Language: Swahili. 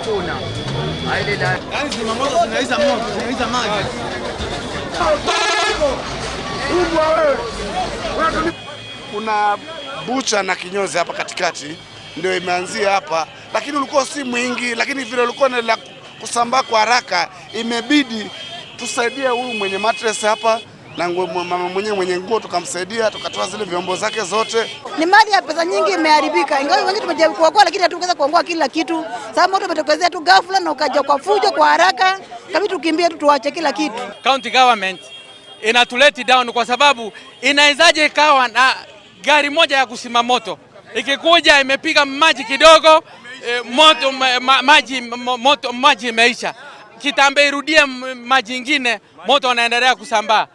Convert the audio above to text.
Hakuna. Yaani zimamoto zinaiza moto, zinaiza maji. Kuna bucha na kinyozi hapa katikati, ndio imeanzia hapa, lakini ulikuwa si mwingi, lakini vile ulikuwa unaendelea kusambaa kwa haraka, imebidi tusaidie huyu mwenye mattress hapa na mama mwenyewe mwenye nguo, tukamsaidia tukatoa zile vyombo zake zote. Ni mali ya pesa nyingi imeharibika, ingawa wengi tumejaribu kuokoa, lakini hatukuweza kuokoa kila kitu. Sababu moto umetokezea tu ghafla na ukaja kwa fujo kwa haraka, kabidi tukimbie tu tuache kila kitu. County government inatulet down kwa sababu inawezaje ikawa na gari moja ya kuzima moto ikikuja imepiga maji kidogo, moto maji moto maji imeisha, kitambe irudie maji ingine, moto unaendelea kusambaa.